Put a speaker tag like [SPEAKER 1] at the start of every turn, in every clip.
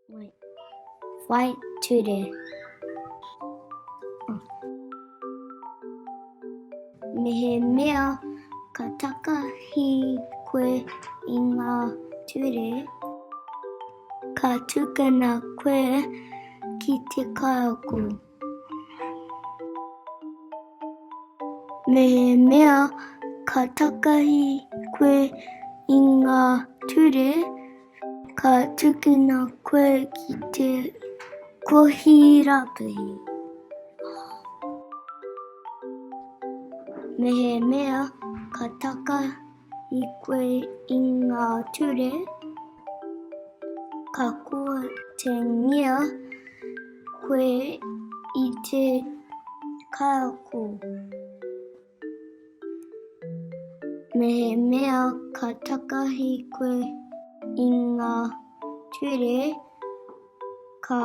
[SPEAKER 1] Whai ture. Mehemea ka takahi koe i ngā ture, ka tukuna koe ki te kaiako. Mehemea ka takahi koe i ngā ture, Ka tukuna koe ki te kohi rāpihi. Mehemea ka takahi koe i ngā ture, ka kōtengia koe i te kaiako. Mehemea ka takahi koe i ngā ture, ka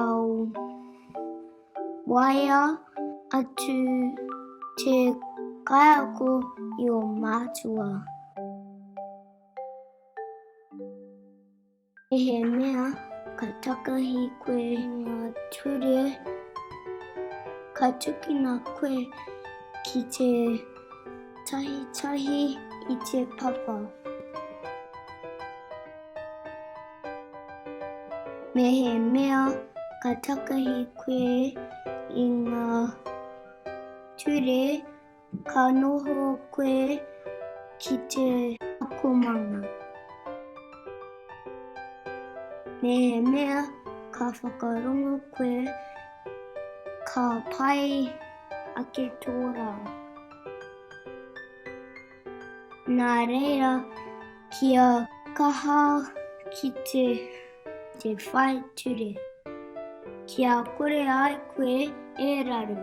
[SPEAKER 1] waea atu te kaiako i ō mātua. Mehemea ka takahi koe i ngā ture, ka tukuna koe ki te tahitahi i te papa. Mehemea ka takahi koe i ngā ture, Ka noho koe ki te akomanga. Mehemea ka whakarongo koe, ka pai ake tō rā. Nā reira, kia kaha ki te te whai ture, kia kore ai koe e raru.